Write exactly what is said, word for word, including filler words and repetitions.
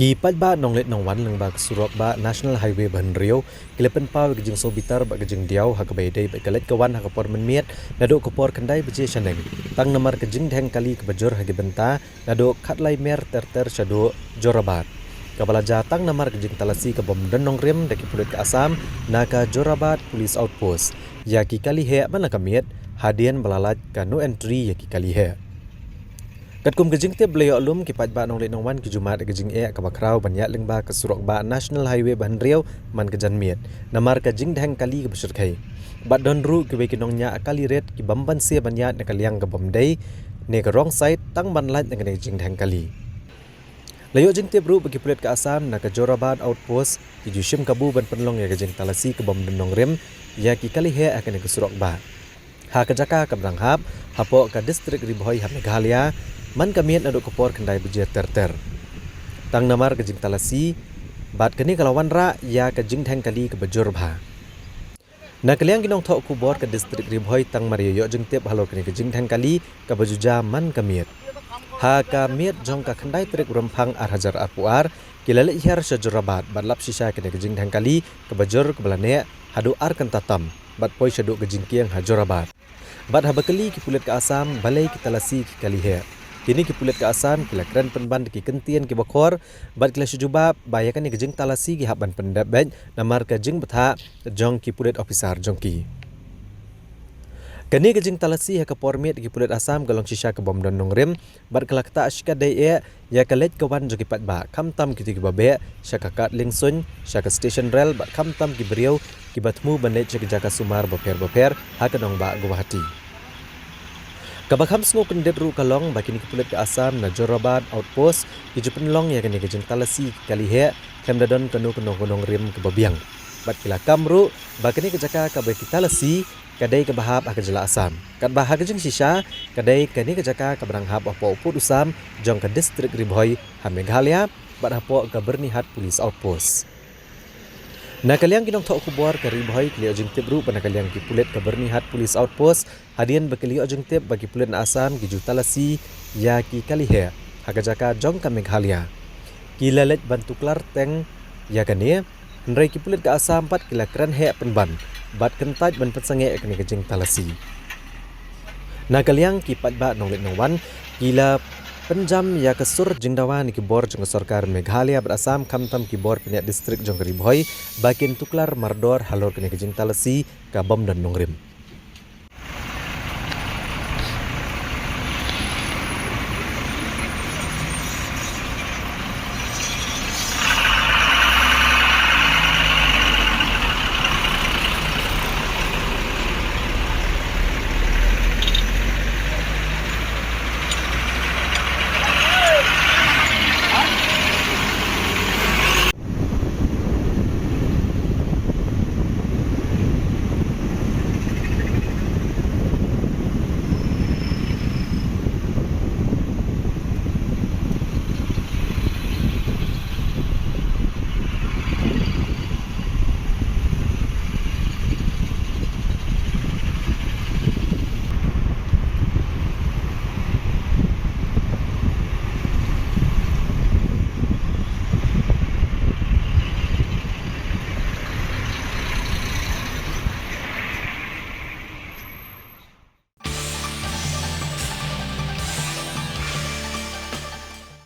Ki paidbah nongleit nongwan lyngba ka surok bah National Highway ba hynriew ki la pynpaw ïa ka jingsngewbitar bad ka jingdiaw ha kaba ïadei bad ka leit ka wan ha ka por mynmiet naduh ka por khyndai baje shaneng tang namar ka jingdheng kali kaba jur ha ki bynta naduh Khatlai Mer ter ter shaduh Jorabat, kaba la jia tang namar ka jingtalasi ka bym don nongrim da ki pulit ka Assam na ka Jorabat Police Outpost ïa ki kali heh man la ka miet, hadien ba la lait ka no entry ïa ki kali heh. Katkum ka jingtip ba la ïoh lum, ki paidbah nongleit nongwan ki ju mad ïa ka jingeh kaba khraw ban ïaid lyngba ka surok bah National Highway ba hynriew man ka janmiet namar ka jingdheng kali kaba shyrkhei. Bad don ruh kiwei ki nongñiah kali rit ki bym banse ban ïaid na ka liang ka bym dei ne ka wrong side tang ban lait na kane ka jingdheng kali. La ïoh jingtip ruh ba ki pulit ka Assam na ka Jorabat Outpost ki ju shim kabu ban pynlong ïa ka jingtalasi ka bym don nongrim ïa ki kali heh ha kane ka surok bah ha ka jaka kaba dang hap hapoh ka distrik Ri Bhoi ha Meghalaya man ka miet naduh ka por khyndai baje ter ter, tang namar ka jingtalasi bad kane ka la wanrah ïa ka jingdheng kali kaba jur bha. Na ka liang ki nongthoh khubor ka distrik Ri Bhoi tang mar ïa ïoh jingtip halor kane ka jingdheng kali kaba ju jia man ka miet. Ha ka miet jong ka khyndai tarik Rymphang ar hajar arphew ar, ki la leit hiar sha Jorabat bad lap shisha kane ka jingdheng kali kaba jur kaba la neh haduh ar kynta tam bad poi shaduh ka jingkieng ha Jorabat. Bad haba kylli ki pulit ka Assam balei ki talasi ki kali heh, kine ki pulit ka Assam ki la kren pynban da ki kyntien kiba khor bad ki la shu jubab ba ïa kane ka jingtalasi ki hap ban pyndep beit namar ka jingbthah jong ki pulit ophisar jong ki. Kane ka jingtalasi ha ka por miet ki pulit Assam ka long shisha ka bym don nongrim bad ka la ktah shikatdei eh ïa ka leit ka wan jong ki paidbah, khamtam kito kiba beh sha ka kad liengsuiñ, sha ka steshon rel bad khamtam ki briew kiba thmu ban leit sha ki jaka sumar bapher bapher ha ka nongbah Guwahati. Kaba kham sngewkyndit ruh ka long ba kine ki pulit ka Assam na Jorabat Outpost ki ju pynlong ïa kane ka jingtalasi ki kali heh khlem da don kano kano ka nongrim kaba biang. Bad ki la kam ruh ba kane ka jaka kaba ki talasi ka dei kaba hap ha ka jylla Assam, katba ha ka jingshisha ka dei kane ka jaka kaba dang hap hapoh u pud u sam jong ka distrik Ri Bhoi ha Meghalaya bad hapoh ka Byrnihat Police Outpost. Na ka liang ki nongthoh khubor ka Ri Bhoi ki la ïoh jingtip ruh ba na ka liang ki pulit ka Byrnihat Police Outpost, hadien ba ki la ïoh jingtip ba ki pulit na Assam ki ju talasi ïa ki kali heh ha ka jaka jong ka Meghalaya, ki la leit ban tuklar teng ïa kane, hynrei ki pulit ka Assam pat ki la kren heh pynban bad kyntait ban pynsangeh ïa kane ka jingtalasi. Na ka liang ki paidbah nongleit nongwan ki la pynjam ïa ka sur jingdawa na ki bor jong ka sorkar Meghalaya bad Assam, khamtam ki bor pynïaid distrik jong ka Ri Bhoi ba kin tuklar mardor halor kane ka jingtalasi ka bym don nongrim.